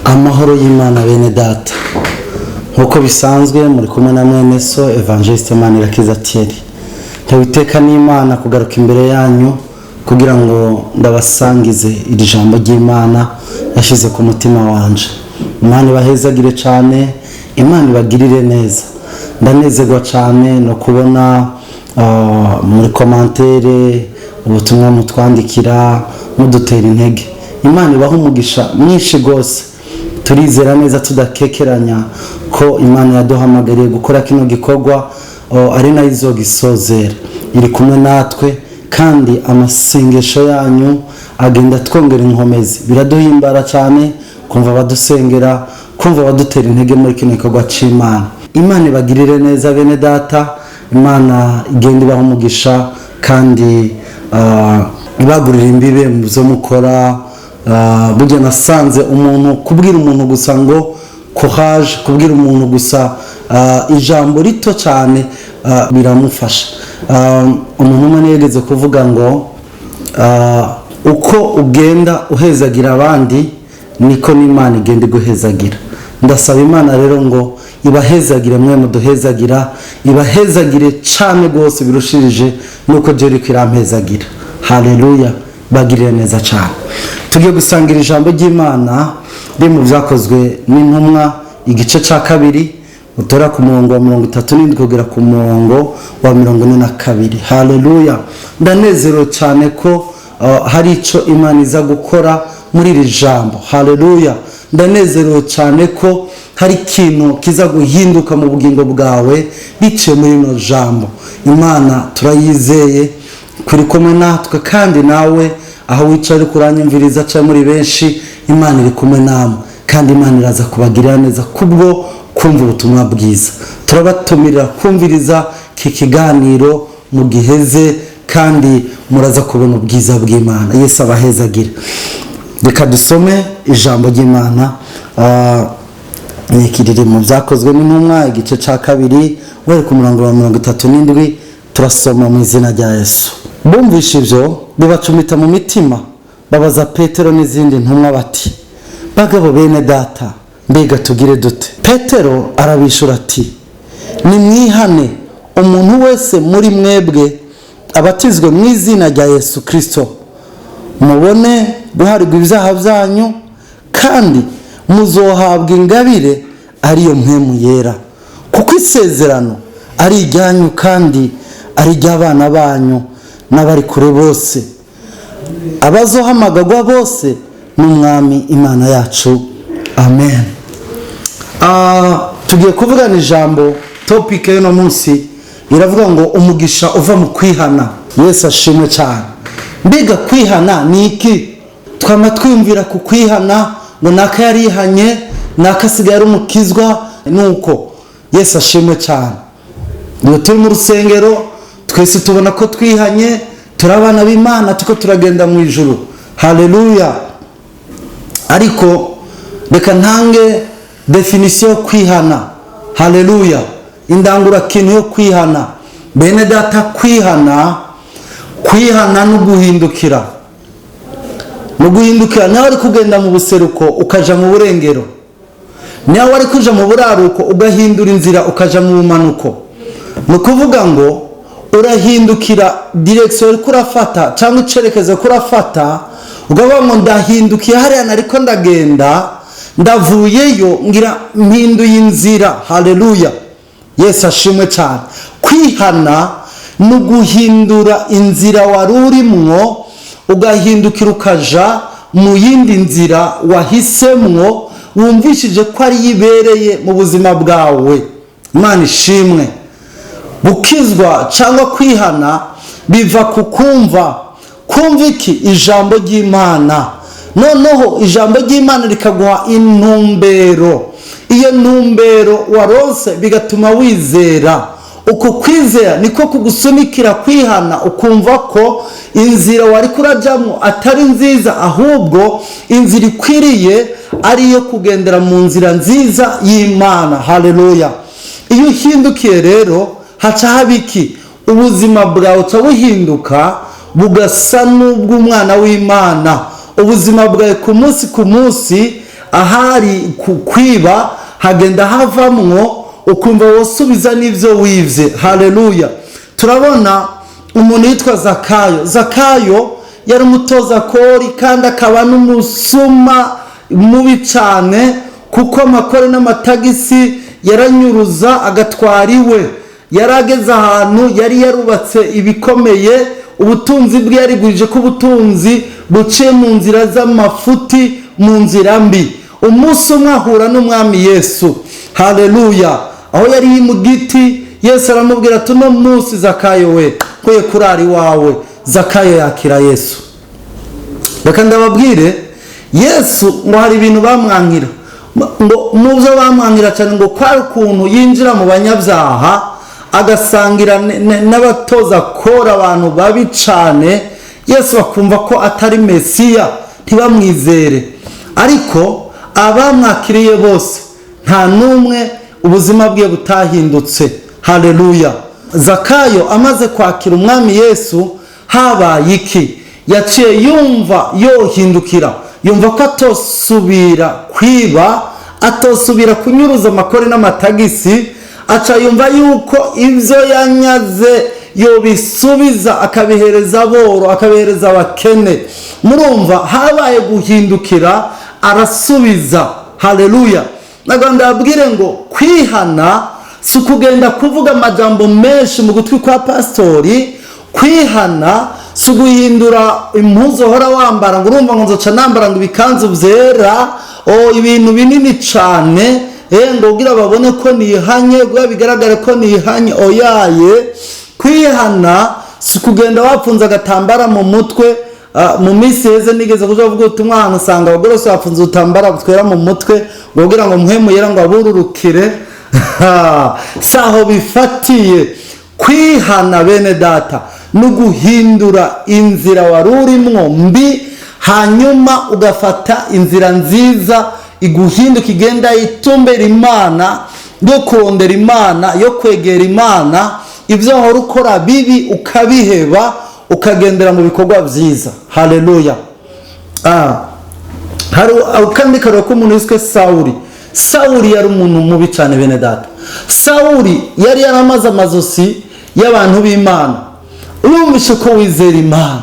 Amahoro y'Imana, bene data. Nk'uko bisanzwe, muri kumwe na mwene so Evangeliste Manirakiza Thierry. Ntawiteka n'Imana kugaruka imbere yanyu kugira ngo ndabasangize iri jambo ry'Imana yashyize ku mutima wanje. Imana ibahezagire cyane, Imana ibagirire neza. Ndanezerwa cyane no kubona muri commentaire ubutumwa mutwandikira mudutera intege. Imana ibaha umugisha mwinshi rwose. Turizera neza tudakekeranya ko Imana yaduhamagariye gukora kino gikorwa ari nayo izogisozera. Iri kumwe natwe, kandi amasengesho yanyu agenda twongera inkomezi. Biraduhimbara cyane kumva abadusengera, kumva abadutera intege muri kino gikorwa c'Imana. Imana ibagirire neza, bene data. Imana igenda ibaha umugisha kandi ibagurira imbibe mu byo mukora. Burya nasanze umuntu kubwira umuntu gusa ngo courage, kubwira umuntu gusa ijambo rito cyane, biramufasha. Umuntu umwe niyegeze kuvuga ngo uko ugenda uhezagira abandi, niko n'Imana igenda iguhezagira. Ndasaba Imana rero ngo ibahezagire mwe muduhezagira, ibahezagire cyane rwose birushirije nuko Jericho irampezagira. Haleluya, bagirire neza cyane. Tugiye gusangira ijambo ry'Imana riri mu Byakozwe n'Intumwa, igice cya kabiri, utora ku murongo wa 37 kugera ku murongo wa 42. Haleluya! Ndanezerewe cyane ko hari icyo Imana iza gukora muri iri jambo. Haleluya! Ndanezerewe cyane ko hari ikintu kiza guhinduka mu bugingo bwawe biciye muri rino jambo. Imana turayizeye kuri kumwe natwe, kandi nawe aho wicaye uri kuranyumviriza cyangwa muri benshi, Imana iri kumwe namwe, kandi Imana iraza kubagirira neza kubwo kumva ubutumwa bwiza. Turabatumirira kumviriza iki kiganiro mu giheze, kandi muraza kubona ubwiza bw'Imana. Yesu abahezagira. Reka dusome ijambo ry'Imana. Riri mu Byakozwe n'Intumwa, igice cya kabiri, guhera ku murongo wa 37. Turasoma mu izina rya Yesu. Bumvishe ibyo, bibacumita mu mitima, babaza Petero n'izindi ntumwa bati: "Bagabo bene data, mbega tugire dute?" Petero arabishura ati: "Nimwihane, umuntu wese muri mwebwe abatizwe mu izina rya Yesu Kirisito, mubone guharirwa ibyaha byanyu, kandi muzohabwa ingabire ariyo Mpwemu Yera, kuko isezerano ari iryanyu kandi ari iry'abana banyu n'abari kure bose, abazohamagagwa bose n'Umwami Imana yacu." Amen. Tugiye kuvugana ijambo. Topic y'uno munsi iravuga ngo umugisha uva mu kwihana. Yesu ashimwe cyane. Mbega kwihana ni iki? Twama twiyumvira ku kwihana ngo naka yarihanye, naka asigaye ari umukizwa. Nuko Yesu ashimwe cyane. Iyo turi mu rusengero, twese tubona ko twihanye, turi abana b'Imana, tuko turagenda mu ijuru. Haleluya! Ariko reka ntange définition yo kwihana. Haleluya! Indangurakintu yo kwihana, bene data. Kwihana, kwihana no guhindukira, no guhindukira. Nawe uri kugenda mu buseruko ukaja mu burengero, nawe wari kuja mu buraruko ugahindura inzira ukaja mu bumanuko, ni ukuvuga ngo urahindukira direction uri kurafata cyangwa icerekezo kurafata, ukavuga ngo ndahindukiye hariya nariko ndagenda, ndavuyeyo, ngira mpinduye inzira. Haleluya, Yesu ashimwe cyane. Kwihana ni uguhindura inzira wari urimwo, ugahindukira ukaja mu yindi nzira wahisemwo, wumvishije ko ariyo ibereye mu buzima bwawe. Imana ishimwe. Gukizwa cyangwa kwihana biva ku kumva. Kumva iki? Ijambo ry'Imana. Noneho ijambo ry'Imana rikaguha intumbero. Iyo ntumbero waronse bigatuma wizera. Uko kwizera niko kugusunikira kwihana, ukumva ko inzira wari kurajyamo atari nziza, ahubwo inzira ikwiriye ari iyo kugendera mu nzira nziza y'Imana. Haleluya! Iyo uhindukiye rero, haca haba iki? Ubuzima bwawe buca buhinduka, bugasa n'ubw'umwana w'Imana. Ubuzima bwawe ku munsi ku munsi Ahari kwiba hagenda havamwo ukumva wosubiza n'ibyo wibye. Haleluya! Turabona umuntu yitwa Zakayo. Zakayo yari umutoza kori kandi akaba n'umusuma mubi cyane, kuko amakore n'amatagisi yaranyuruza agatwara iwe. Yari ageze ahantu yari yarubatse ibikomeye, ubutunzi bwe yarigwije ko ubutunzi buciye mu nzira z'amafuti, mu nzira mbi. Umunsi umwe ahura n'Umwami Yesu. Haleluya! Aho yari mu giti, Yesu aramubwira ati: "Uno munsi, Zakayo we, nkwiye kurara iwawe." Zakayo yakira Yesu. Reka ndababwire, Yesu ngo hari ibintu bamwankira. Ngo mu byo bamwankira cyane, ngo kwari ukuntu yinjira mu banyabyaha, agasangira n'abatoza kora, abantu babi cyane. Yesu bakumva ko atari Mesiya, ntibamwizere. Ariko abamwakiriye bose, nta n'umwe ubuzima bwe butahindutse. Haleluya! Zakayo amaze kwakira Umwami Yesu, habaye iki? Yaciye yumva yohindukira, yumva ko atosubira kwiba, atosubira kunyuruza amakore n'amatagisi. Aca yumva yuko ibyo yanyaze yobisubiza, akabihereza aboro, akabihereza abakene. Murumva habaye guhindukira, arasubiza. Haleluya! Ntabwo ndababwire ngo kwihana si ukugenda kuvuga amajambo menshi mu gutwi kwa pasitori. Kwihana si uguhindura impuzu uhora wambara, ngo urumva ngo nzoca nambara ngo ibikanzu byera, o ibintu binini cyane, ngo kugira babone ko nihanye, kugira bigaragare ko nihanye. Oyaye! Kwihana si ukugenda wapfunze agatambara mu mutwe. Mu minsi heze nigeze kuja kuvuga ubutumwa ahantu, usanga abagore bose bapfunze udutambara twera mu mutwe, ngo kugira ngo Mpwemu Yera ngo abururukire. Si aho bifatiye. Kwihana, bene data, no guhindura inzira wari urimwo mbi, hanyuma ugafata inzira nziza iguhinduka, igenda itumbera Imana, yo kurondera Imana, yo kwegera Imana. Ibyo wahora ukora bibi ukabiheba, ukagendera mu bikorwa byiza. Haleluya! Hari akandi karero k'umuntu wiswe Sawuri. Sawuri yari umuntu mubi cyane, bene data. Sawuri yari yaramaze amazosi y'abantu b'Imana. Urumvishe ko wizera Imana,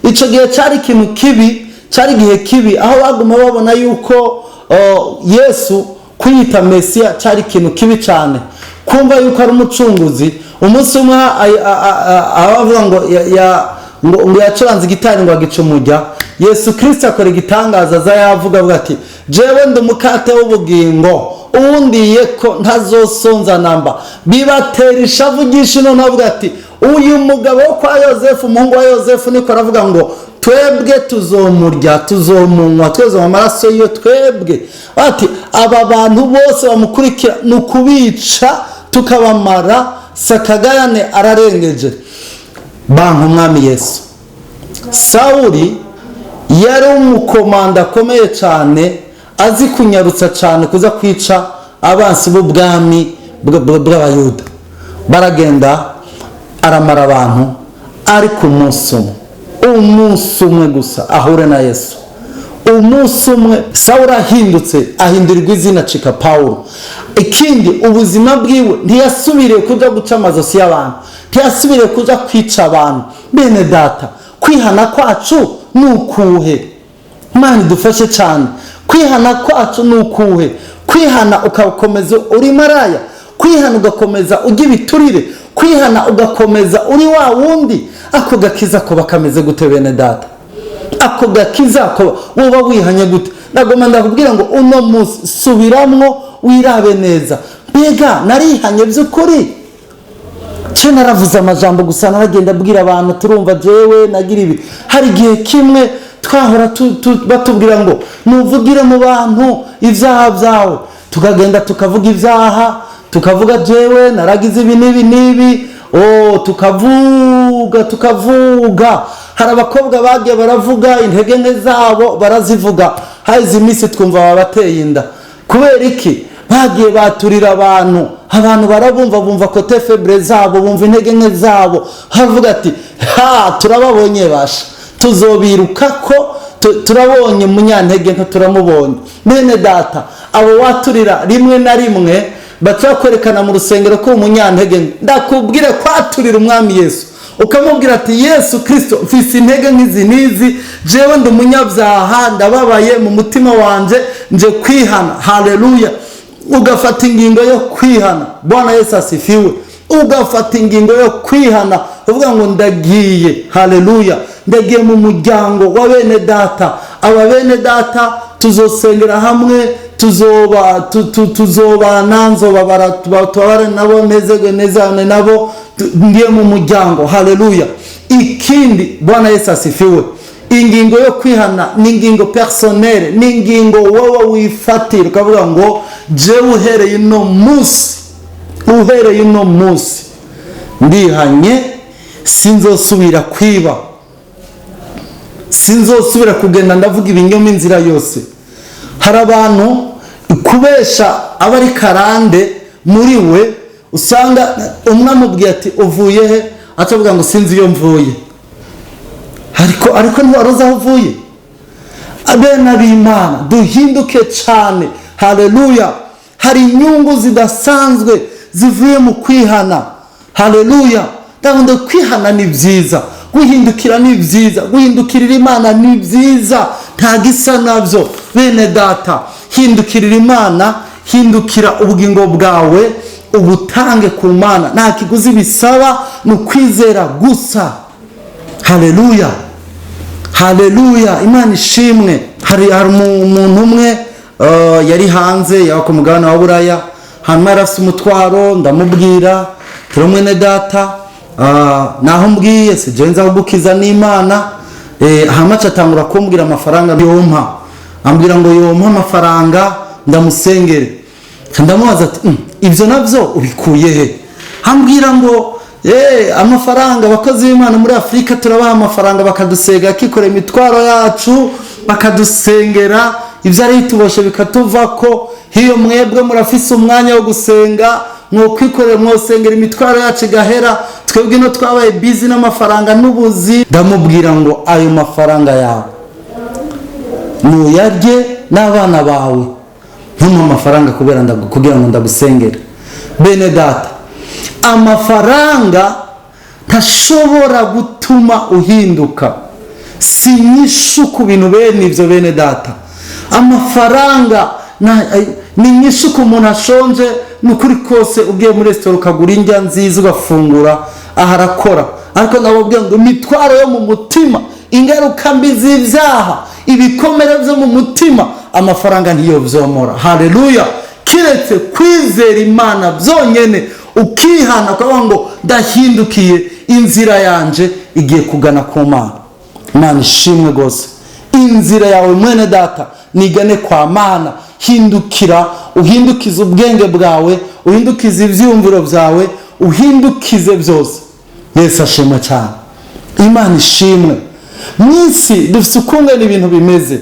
icyo gihe cyari ikintu kibi, cyari igihe kibi, aho baguma babona yuko Yesu kwiyita Mesiya cyari ikintu kibi cyane, kumva yuko ari umucunguzi. Umunsi umwe abavuga ngo ngo yacuranze igitari, ngo agica umujya. Yesu Kirisito akora igitangaza, aza yavuga, avuga ati: "Jewe ndi umukate w'ubugingo, uwundiye ko ntazosonza namba." Bibatera ishavu ryinshi. Noneho avuga ati: "Uyu mugabo wo kwa Yosefu, umuhungu wa Yosefu, niko aravuga ngo twebwe tuzomurya, tuzomunywa, tweze mu amaraso yiwe twebwe." Ati: "Aba bantu bose bamukurikira ni ukubica tukabamara, sakagayane ararengeje." Banka Umwami Yesu. Sawuri yari umukomanda akomeye cyane, azi kunyarutsa cyane kuza kwica abansi b'ubwami bw'Abayuda. Baragenda, aramara abantu. Ariko umunsi umwe, umunsi umwe gusa ahure na Yesu, umunsi umwe Sawuri ahindutse, ahindurirwa izina, acika Pawulo. Ikindi, ubuzima bwiwe ntiyasubiriye kuja guca amazosi y'abantu, ntiyasubiriye kuja kwica abantu. Bene data, kwihana kwacu ni ukuhe? Imana idufashe cyane. Kwihana kwacu ni ukuhe? Kwihana ugakomeza uri maraya, kwihana ugakomeza ujya ibiturire, kwihana ugakomeza uri wa wundi, ako gakiza ko kameze gute, bene data? Ako gakiza ko woba wihanye gute? Nagomba ndakubwira ngo uno munsi subiramwo, wirabe neza: mbega narihanye by'ukuri? Ce naravuze amajambo gusa, naragenda abwira abantu, turumva jewe nagira ibi. Hari igihe kimwe twahora batubwira ngo nuvugire mu bantu ibyaha byawe, tukagenda tukavuga ibyaha, tukavuga jewe naragize ibi n'ibi n'ibi, oh, tukavuga, tukavuga. Hari abakobwa bagiye baravuga intege nke zabo, barazivuga. Haheze iminsi twumva babateye inda. Kubera iki? Bagiye baturira abantu, abantu barabumva, bumva côté faible zabo, bumva intege nke zabo, havuga ati: "Ha, turababonye basha, tuzobiruka ko Turabonye munyantege nto, turamubonye. Bene data, abo waturira rimwe na rimwe baca bakwerekana mu rusengero ko umunyantege nke. Ndakubwire, kwaturira Umwami Yesu ukamubwira ati: "Yesu Kirisito, mfise intege nk'izi n'izi, jewe ndi umunyabyaha, ndababaye mu mutima wanje, nje kwihana." Haleluya! Ugafata ingingo yo kwihana. Bwana Yesu asifiwe. Ugafata ingingo yo kwihana, uvuga ngo: "Ndagiye, haleluya, ndagiye mu muryango wa bene data. Aba bene data tuzosengera hamwe, tuzoba tuzobana, nzobabara, tubabare nabo, nezerwe nezane nabo, ngiye mu muryango." Haleluya! Ikindi, Bwana Yesu asifiwe, ingingo yo kwihana ni ingingo personnelle, ni ingingo wowe wifatira ukavuga ngo: "Jewe uhereye uno munsi, uhereye uno munsi ndihanye, sinzosubira kwiba, sinzosubira kugenda ndavuga ibinyoma inzira yose." Hari abantu kubesha aba ari karande muri we. Usanga umwe amubwiye ati: "Uvuye he?" Atavuga ngo: "Sinzi iyo mvuye." Ariko ntiwari uzi aho uvuye. Bene b'Imana, duhinduke cyane. Haleluya! Hari inyungu zidasanzwe zivuye mu kwihana. Haleluya! Ndabona kwihana ni byiza, guhindukira ni byiza, guhindukirira Imana ni byiza, nta gisa nabyo. Bene data, hindukirira Imana, hindukira ubugingo bwawe ubutange ku Mana. Nta kiguzi bisaba, ni ukwizera gusa. Haleluya, haleluya! Imana ishimwe. Hari umuntu umwe yari hanze, yaba ku mugabane wa Buraya, hanyuma yari afite umutwaro. Ndamubwira: "Turi mwene data, naho mbwiye si jewe nza kugukiza, n'Imana." Hanyuma aca atangura kumbwira amafaranga yompa, ambwira ngo yompa amafaranga ndamusengere. Ndamubaza ati: Ibyo nabyo ubikuye he?" Ambwira ngo: "Amafaranga, abakozi b'Imana muri Afurika turabaha amafaranga bakadusega, akikorera imitwaro yacu, bakadusengera, ibyo ari bituboshe bikatuvako. Hiyo mwebwe murafise umwanya wo gusenga, mwokwikorera, mwosengera imitwaro yacu igahera. Twebwe ino twabaye busy n'amafaranga n'ubuzi." Ndamubwira ngo: "Ayo mafaranga yawe nuyarye n'abana bawe, ntumpe amafaranga kubera kugira ngo ndagusengere." Bene data, amafaranga ntashobora gutuma uhinduka, si inyishu ku bintu bene ibyo. Bene data, amafaranga ni inyishu ku muntu ashonje. Ni ukuri kose, ugiye muri resitora ukagura indya nziza ugafungura, aha arakora. Ariko ndababwira ngo imitwaro yo mu mutima, ingaruka mbi z'ibyaha, ibikomere byo mu mutima, amafaranga ntiyobyomora. Haleluya! Kiretse kwizera Imana byonyine, ukihana, ukavuga ngo: "Ndahindukiye, inzira yanje igiye kugana ku Mana." Imana ishimwe rwose. Inzira yawe, mwene data, nigane kwa Mana. Hindukira, uhindukize ubwenge bwawe, uhindukize ibyiyumviro byawe, uhindukize byose. Yesu ashimwe cyane. Imana ishimwe. Mu isi dufite ukungene ibintu bimeze.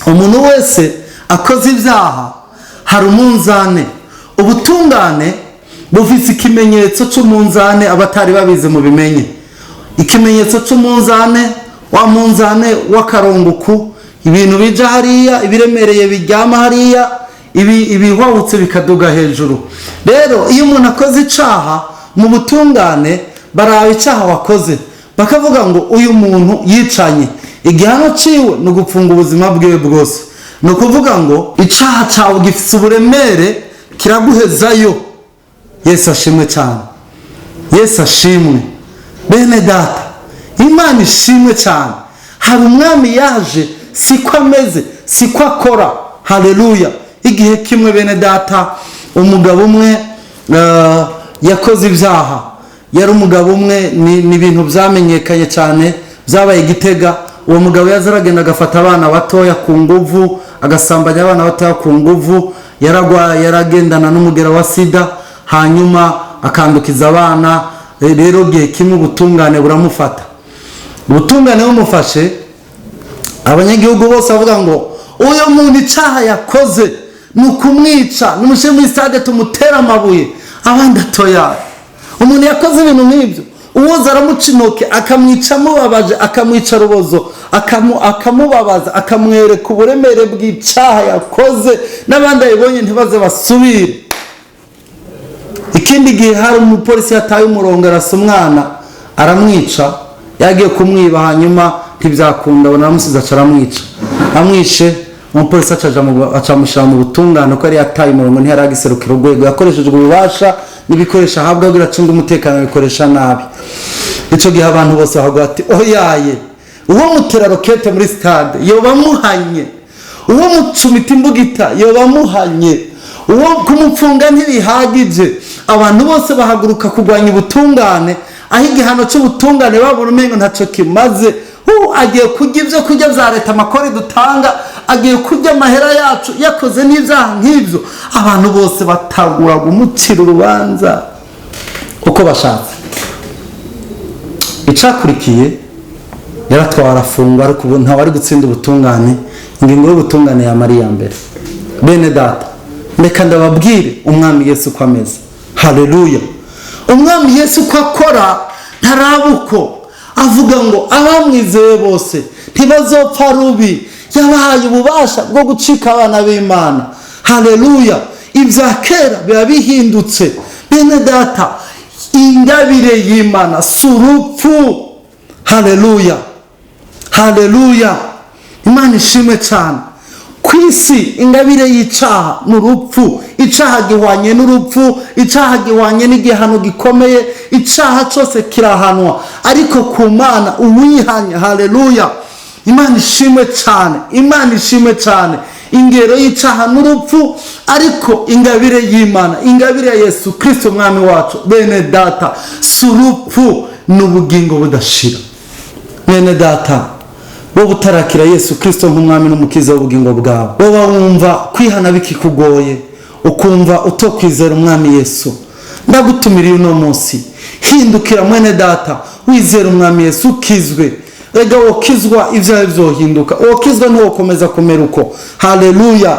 Umuntu wese akoze ibyaha, hari umunzane. Ubutungane bufite ikimenyetso cy'umunzane, abatari babizi mu bimenye. Ikimenyetso cy'umunzane, wa munzane w'akarongoku, ibintu bija hariya, ibiremereye biryama hariya, ibihwabutse bikaduga hejuru. Rero iyo umuntu akoze icaha, mu butungane baraba icaha wakoze, bakavuga ngo: "Uyu muntu yicanye, igihano ciwe ni ugupfunga ubuzima bwiwe bwose." Ni ukuvuga ngo icaha cyawe gifite uburemere, kiraguhezayo. Yesu ashimwe cyane, Yesu ashimwe. Bene data, Imana ishimwe cyane. Hari umwami yaje, siko ameze, siko akora. Haleluya! Igihe kimwe, bene data, umugabo umwe yakoze ibyaha. Yari umugabo umwe, ni ibintu byamenyekanye cyane, byabaye Gitega. Uwo mugabo yaza aragenda agafata abana batoya ku nguvu, agasambanya abana batoya ku nguvu. Yaragwa, yaragendana n'umugera wa sida, hanyuma akandukiza abana. Rero igihe kimwe ubutungane buramufata. Ubutungane bumufashe, abanyagihugu bose bavuga ngo: "Uyu muntu icaha yakoze ni ukumwica, nimushyire muri stade tumutere amabuye." Abandi atoya: "Umuntu yakoze ibintu nk'ibyo, Uwoza aramuca intoke, akamwica amubabaje, akamwica rubozo, akamubabaza, akamwereka uburemere bw'icaha yakoze, n'abandi babibonye ntibaze basubire. Ikindi gihe hari umupolisi yataye umurongo, arasa umwana aramwica, yagiye kumwiba, hanyuma ntibyakunda, abona aramusize, aca aramwica. Amwishe, umupolisi acamushyira mu butungane ko yari yataye umurongo, ntiyari agiserukira urwego, yakoreshejwe ububasha n'ibikoresho ahabwa kugira acunge umutekano, abikoresha nabi. Icyo gihe abantu bose bahaguruka ati: "Oyaye, uwo mutera rokete muri stade yoba amuhanye, uwo mucumita imbugita yoba amuhanye, uwo kumupfunga ntibihagije." Abantu bose bahaguruka kurwanya ubutungane, aho igihano cy'ubutungane babona umengo ntacyo kimaze. Agiye kurya ibyo kurya bya leta, amakori dutanga, agiye kurya amahera yacu, yakoze n'ibyaha nk'ibyo. Abantu bose batagura kumucira urubanza uko bashatse. Icakurikiye, yaratwawe arafungwa, ariko ubu ntawe ari gutsinda ubutungane. Ingingo y'ubutungane yamara iya mbere. Bene data, reka ndababwire umwami Yesu uko ameze. Haleluya! Umwami Yesu uko akora, ntaraba uko avuga ngo abamwizeye bose ntibazopfa rubi, yabahaye ububasha bwo gucika abana b'Imana. Haleluya! Ibya kera biba bihindutse. Bene data, ingabire y'Imana si urupfu. Haleluya, haleluya! Imana ishimwe cyane. Ku isi ingabire y'icaha ni urupfu. Icaha gihwanye n'urupfu, icaha gihwanye n'igihano gikomeye, icaha cyose kirahanwa. Ariko ku Mana, uwihanye, haleluya, Imana ishimwe cyane, Imana ishimwe cyane. Ingero y'icaha n'urupfu, ariko ingabire y'Imana, ingabire ya Yesu Kirisito umwami wacu, bene data, si urupfu, ni ubugingo budashira. Bene data, wowe utarakira Yesu Kirisito nk'umwami n'umukiza w'ubugingo bwawe, wowe wumva kwihana bikikugoye, ukumva utokwizera umwami Yesu, ndagutumiriye uno munsi: hindukira mwene data, wizera umwami Yesu, ukizwe. Rega wokizwa, ibyawe byohinduka. Wokizwa, ntiwokomeza kumera uko. Haleluya,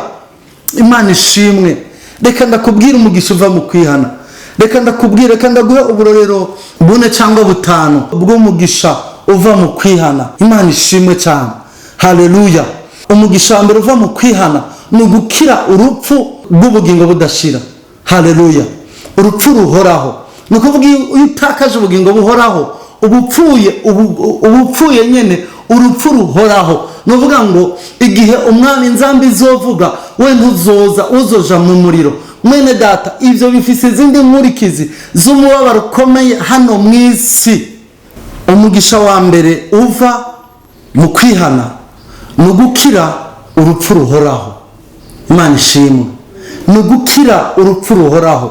Imana ishimwe. Reka ndakubwira umugisha uva mu kwihana. Reka ndakubwira, reka ndaguhe uburorero bune cyangwa butanu bw'umugisha uva mu kwihana. Imana ishimwe cyane. Haleluya! Umugisha wa mbere uva mu kwihana ni ugukira urupfu rw'ubugingo budashira. Haleluya! Urupfu ruhoraho, ni ukuvuga iyo utakaje ubugingo buhoraho, uba upfuye, uba upfuye nyine urupfu ruhoraho. Ni ukuvuga ngo igihe umwami inzamba izovuga, we ntuzoza, uzoja mu muriro. Mwene data, ibyo bifise izindi nkurikizi z'umubabaro ukomeye hano mu isi. Umugisha wa mbere uva mu kwihana ni ugukira urupfu ruhoraho. Imana ishimwe. Ni ugukira urupfu ruhoraho.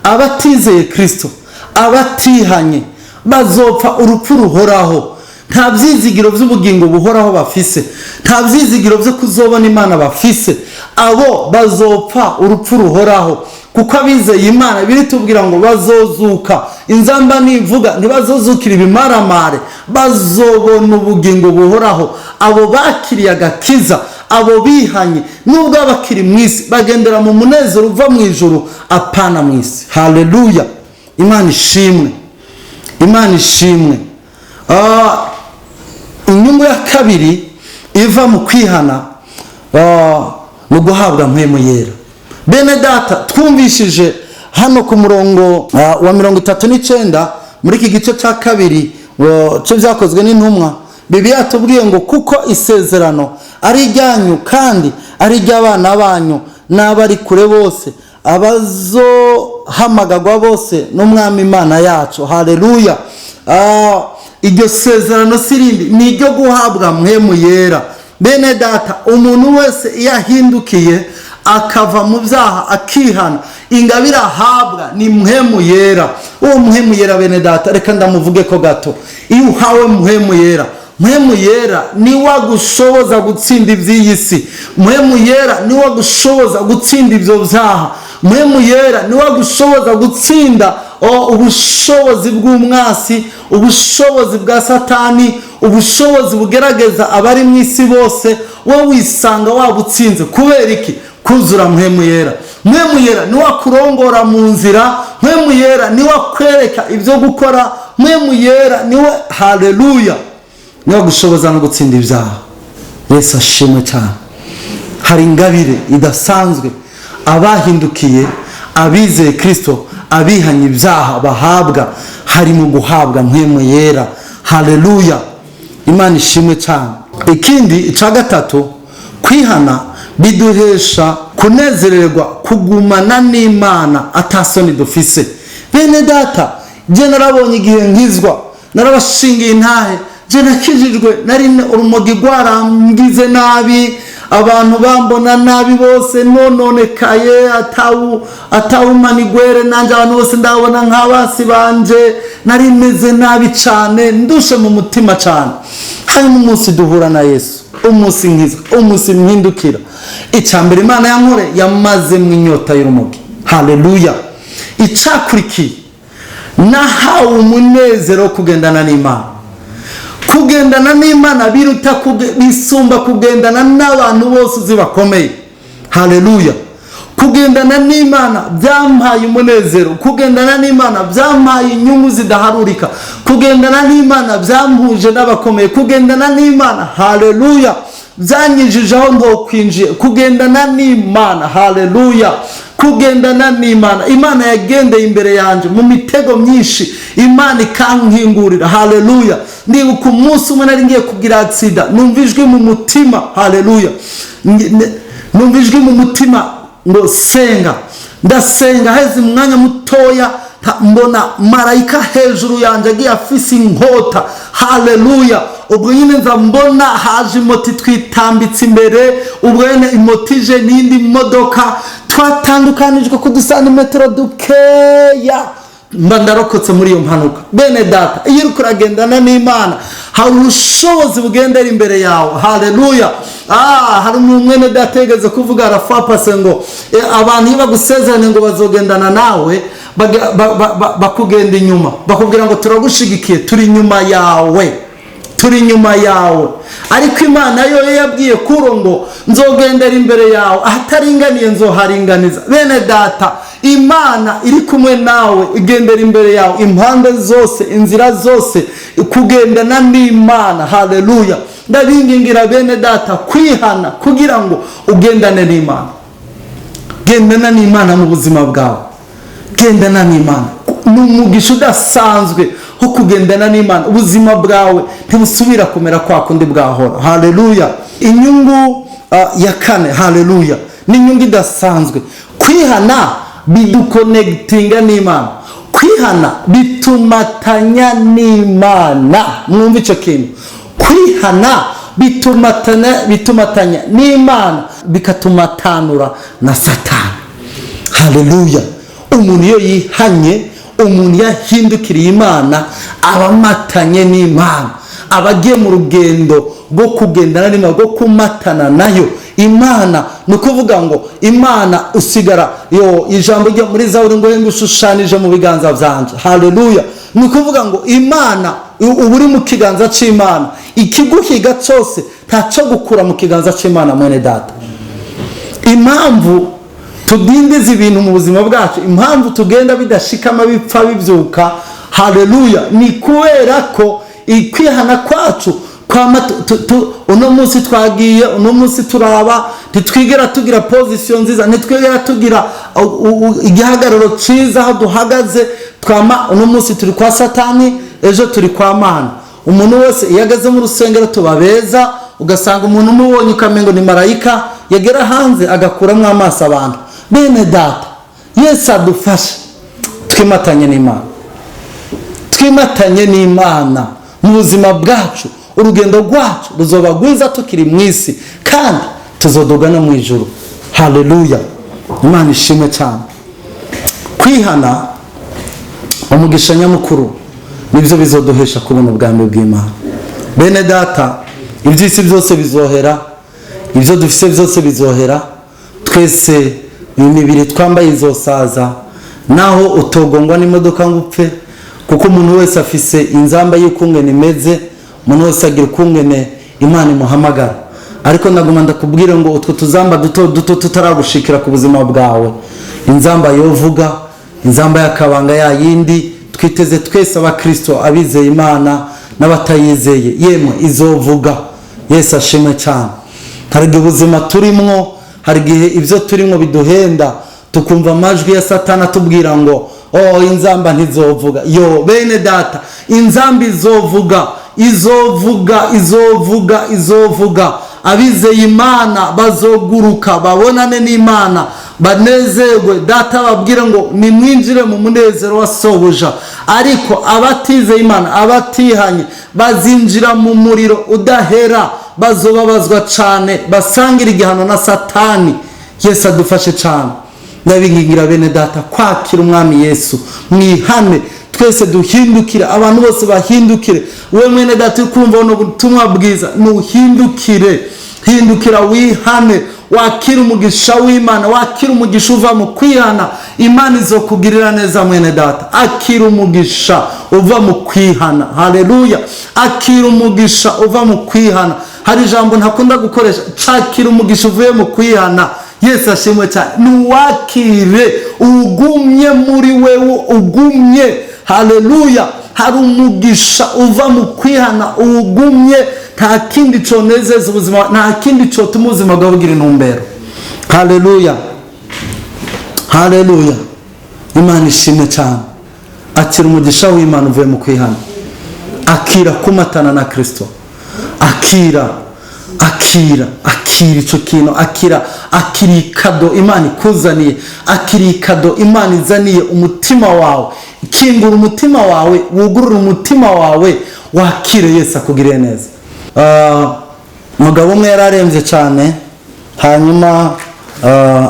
Abatizeye Kirisito, abatihanye, bazopfa urupfu ruhoraho. Nta byizigiro by'ubugingo buhoraho bafise, nta byizigiro byo kuzobona Imana bafise. Abo bazopfa urupfu ruhoraho, kuko abizeye Imana biritubwira ngo bazozuka inzamba nivuga, ntibazozukira ibimaramare, bazobona ubugingo buhoraho. Abo bakiriye agakiza, abo bihanye, nubwo bakiri mu isi, bagendera mu munezero uva mu ijuru, apana mu isi. Haleluya, Imana ishimwe, Imana ishimwe. Inyungu ya kabiri iva mu kwihana ni uguhabwa mpwemu yera. Bene data, twumvishije hano ku murongo wa 39 muri iki gice cya kabiri cyo Byakozwe n'Intumwa, Bibiliya yatubwiye ngo kuko isezerano ari iryanyu kandi ari iry'abana banyu n'abari kure bose, abazohamagagwa bose n'umwami Imana yacu. Haleluya! Iryo sezerano si irindi, ni iryo guhabwa mpwemu yera. Bene data, umuntu wese iyo ahindukiye akava mu byaha, akihana, ingabire ahabwa ni mpwemu yera. Uwo mpwemu yera, bene data, reka ndamuvuge ko gato. Iyo uhawe mpwemu yera, mpwemu yera niwe agushoboza gutsinda iby'iyi si, mpwemu yera niwe agushoboza gutsinda ibyo byaha, mpwemu yera niwe agushoboza gutsinda ubushobozi bw'umwasi, ubushobozi bwa Satani, ubushobozi bugerageza abari mu isi bose. Wowe wisanga wabutsinze. Kubera iki? Kuzura mpwemu yera. Mpwemu Yera niwe akurongora mu nzira. Mpwemu Yera niwe akwereka ibyo gukora. Mpwemu Yera niwe, haleluya, niwe agushoboza no gutsinda ibyaha. Yesu ashimwe cyane. Hari ingabire idasanzwe abahindukiye, abizeye Kirisito, abihanye ibyaha bahabwa, harimo guhabwa Mpwemu Yera. Haleluya, Imana ishimwe cyane. Ikindi, icya gatatu, kwihana biduhesha kunezererwa kugumana n'Imana atasoni dufise. Bene data, jye narabonye igihe nkizwa, narabashingiye intahe. Jye nakijijwe nari urumogi rwarangize nabi, abantu bambona nabi bose, nononekaye, atawumanigwere nanjye, abantu bose ndabona nk'abasi banje. Nari meze nabi cyane, ndushe mu mutima cyane. Hanyuma umunsi duhura na Yesu, umunsi nkizwa, umunsi mpindukira, icya mbere Imana yankore, yamaze mu inyota y'urumogi. Haleluya. Icyakurikiye, nahawe umunezero wo kugendana n'Imana. Kugendana n'Imana biruta bisumba kugendana n'abantu bose uzi bakomeye. Haleluya. Kugendana n'Imana byampaye umunezero. Kugendana n'Imana byampaye inyungu zidaharurika. Kugendana n'Imana byampuje n'abakomeye. Kugendana n'Imana, haleluya, byanyinjije aho ntokwinjiye. Kugendana n'Imana, haleluya, kugendana n'Imana, Imana yagendeye imbere yanjye mu mitego myinshi, Imana ikankingurira. Haleluya. Ndibuka umunsi umwe nari ngiye kugira accident, numva ijwi mu mutima. Haleluya. Numva ijwi mu mutima ngo senga. Ndasenga, heze umwanya mutoya mbona marayika hejuru yanjye agiye afise inkota. Haleluya. Ubwo nyine nza mbona haje imoto twitambitse imbere. Ubwo nyine imoto ije n'indi modoka, twatandukanijwe ku dusantimetero dukeya, mba ndarokotse muri iyo mpanuka. Bene data, iyo uriko uragendana n'Imana, hari ubushobozi bugendera imbere yawe. Haleluya. Hari mwene data yigeze kuvuga arafapase ngo abantu iyo bagusezeranye ngo bazogendana nawe, bakugenda inyuma, bakubwira ngo turagushigikiye, turi inyuma yawe, turi inyuma yawe. Ariko Imana yo yabwiye Kuro ngo nzogendera imbere yawe, ahataringaniye nzoharinganiza. Bene data, Imana iri kumwe nawe, igendera imbere yawe impande zose, inzira zose. Kugendana n'Imana, haleluya. Ndabingingira bene data kwihana kugira ngo ugendane n'Imana. Gendana n'Imana mu buzima bwawe. Gendana n'Imana ni umugisha udasanzwe wo kugendana n'Imana. Ubuzima bwawe ntibusubira kumera kwa kundi bwahora. Haleluya. Inyungu ya kane, haleluya, ni inyungu idasanzwe. Kwihana bidukonegitinga n'Imana. Kwihana bitumatanya n'Imana. Mwumve icyo kintu. Kwihana bitumatanya n'Imana, bikatumatanura na Satani. Haleluya. Umuntu iyo yihanye, umuntu yahindukiriye Imana, aba amatanye n'Imana, aba agiye mu rugendo rwo kugendana n'Imana, rwo kumatana nayo Imana. Ni ukuvuga ngo Imana usigara yo ijambo ryo muri Zaburi ngo ngushushanije mu biganza byanje. Haleluya. Ni ukuvuga ngo Imana, uba uri mu kiganza cy'Imana. Ikiguhiga cyose ntacyo gukura mu kiganza cy'Imana. Mwene data, impamvu tudindiza ibintu mu buzima bwacu, impamvu tugenda bidashikama, bipfa bibyuka, haleluya, ni kubera ko ikwihana kwacu kwama uno munsi twagiye, uno munsi turaba, ntitwigera tugira position nziza, ntitwigera tugira igihagararo cyiza aho duhagaze. Twama uno munsi turi kwa Satani, ejo turi kwa Mana. Umuntu wese iyo ageze mu rusengero tuba beza, ugasanga umuntu umubonye ukamengo ni marayika, yagera hanze agakuramo amaso abantu. Bene data, Yesu adufashe twimatanye n'Imana, twimatanye n'Imana mu buzima bwacu. Urugendo rwacu ruzoba rwiza tukiri mu isi, kandi tuzodoga no mu ijuru. Haleluya, Imana ishimwe cyane. Kwihana, umugisha nyamukuru, nibyo bizoduhesha kubona ubwami bw'Imana. Bene data, iby'isi byose bizohera, ibyo dufise byose bizohera, twese imibiri twambaye izosaza. Naho utogongwa n'imodoka ngo upfe, kuko umuntu wese afise inzamba y'ukungene imeze, umuntu wese agira ukungene Imana imuhamagara. Ariko ndaguma ndakubwira ngo utwo tuzamba duto duto tutaragushikira ku buzima bwawe, inzamba yovuga, inzamba y'akabanga ya yindi twiteze twese abakristo, abizeye Imana n'abatayizeye, yemwe izovuga. Yesu ashimwe cyane. Hari igihe ubuzima turimwo, hari igihe ibyo turimwo biduhenda, tukumva amajwi ya Satani atubwira ngo oh, inzamba ntizovuga. Yo bene data, inzamba izovuga, izovuga, izovuga, izovuga. Abizeye Imana bazoguruka babonane n'Imana, banezerwe. Data babwire ngo nimwinjire mu munezero wa sobuja. Ariko abatizeye Imana, abatihanye, bazinjira mu muriro udahera, bazobabazwa cyane, basangira igihano na Satani. Yesu adufashe cyane. Ndabingingira bene data kwakira umwami Yesu, mwihane, twese duhindukire, abantu bose bahindukire. We mwene data uri kumva buno butumwa bwiza, nuhindukire, hindukira wihane, wakira umugisha w'Imana, wakira umugisha uva mu kwihana. Imana izokugirira neza mwene data. Akira umugisha uva mu kwihana. Haleluya! Akira umugisha uva mu kwihana. Hari ijambo ntakunda gukoresha, cakira umugisha uvuye mu kwihana. Yesu ashimwe cyane. Nuwakire ugumye muri wewe, ugumye. Haleluya! Hari umugisha uva mu kwihana, ugumye. Nta kindi conezeza ubuzima, nta kindi cotuma ubuzima bwawe bugira intumbero. Haleluya, haleluya! Imana ishimwe cyane. Akira umugisha w'Imana uvuye mu kwihana. Akira kumatana na Kristo. Akira, akira, akira icyo kintu. Akira, akira ikado Imana ikuzaniye. Akira ikado Imana izaniye umutima wawe. Kingura umutima wawe, wugurure umutima wawe, wakire Yesu akugiriye neza. Umugabo umwe yari arembye cyane, hanyuma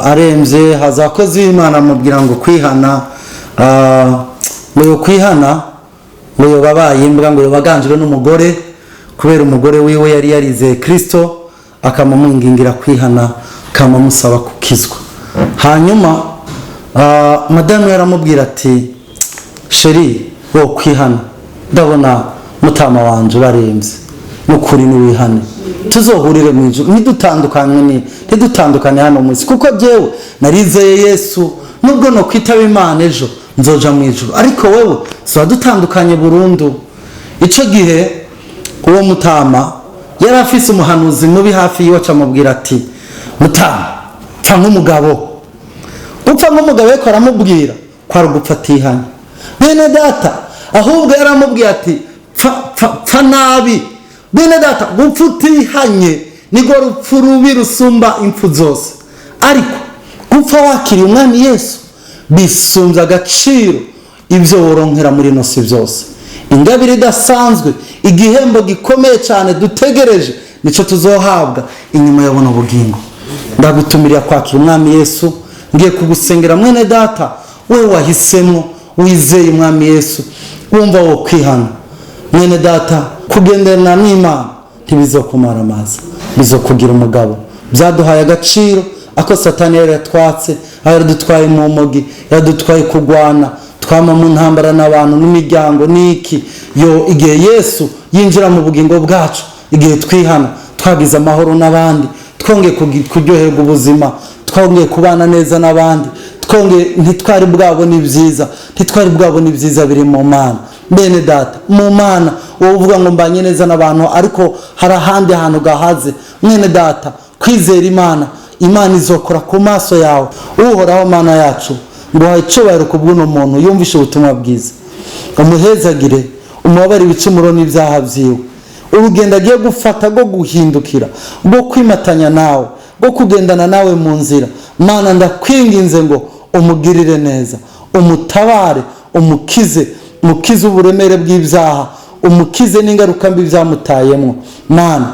arembye haza abakozi b'Imana, amubwira ngo kwihana, ngo yo kwihana, ngo yoba abaye imbwa, ngo yoba aganjwe n'umugore, kubera umugore wiwe yari yarizeye Kristo, akamumwingingira kwihana, akamumusaba gukizwa. Hanyuma madamu yaramubwira ati chéri, wo kwihana, ndabona mutama wanje urarembye, nukuri niwihane tuzohurire mu ijuru, ntidutandukanywe ni ntidutandukane hano mu isi, kuko jyewe narizeye Yesu, nubwo no kwitaba Imana ejo nzoja mu ijuru, ariko wewe tuba dutandukanye burundu. Ico gihe uwo mutama yari afise umuhanuzi mubi hafi yiwe, acamubwira ati mutama, pfa nk'umugabo. Gupfa nk'umugabo ariko aramubwira ko ari ugupfa atihanye, bene data. Ahubwo yaramubwiye ati pfa, pfa, pfa nabi. Bene data, gupfa utihanye nirwo rupfu rubi rusumba impfu zose, ariko gupfa wakiriye umwami Yesu bisumbya agaciro ibyo woronkera muri ino si byose. Ingabire idasanzwe, igihembo gikomeye cyane dutegereje, nicyo tuzohabwa inyuma ya buno bugingo. Ndagutumirira kwakira umwami Yesu. Ngiye kugusengera mwene data, we wahisemo, wizeye umwami Yesu, wumva wo kwihana. Mwene data, kugendana n'Imana ntibizokumara amazi, bizokugira umugabo. Byaduhaye agaciro ako Satani yari yatwatse, aho yaradutwaye mu mogi, yaradutwaye kugwana, twama mu ntambara n'abantu n'imiryango n'iki. Yo igihe Yesu yinjira mu bugingo bwacu, igihe twihana, twagize amahoro n'abandi, twongeye kuryoherwa ubuzima, twongeye kubana neza n'abandi, twongeye ntitwari bwabona ibyiza, ntitwari bwabona ibyiza biri mu Mana. Bene data, mu Mana wowe uvuga ngo mbanye neza n'abantu, ariko hari ahandi hantu gahaze. Mwene data, kwizera Imana, Imana izokora ku maso yawe. Uhoraho Mana yacu, nguhaye icyubahiro ku bw'uno muntu yumvishe ubutumwa bwiza. Umuhezagire, umubabare ibicumuro n'ibyaha byiwe. Urugendo agiye gufata rwo guhindukira, rwo kwimatanya nawe, rwo kugendana nawe mu nzira, Mana ndakwinginze ngo umugirire neza, umutabare, umukize, umukize uburemere bw'ibyaha, umukize n'ingaruka mbi byamutayemo. Mana,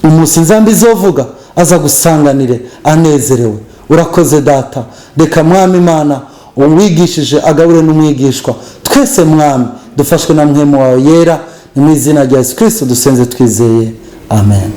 umunsi nzambi izovuga aza gusanganire anezerewe. Urakoze data. Reka mwami Imana uwigishije agabure n'umwigishwa, twese mwami dufashwe na mpwemu wawe yera. Ni mu izina rya Yesu Kristo dusenze twizeye, amen.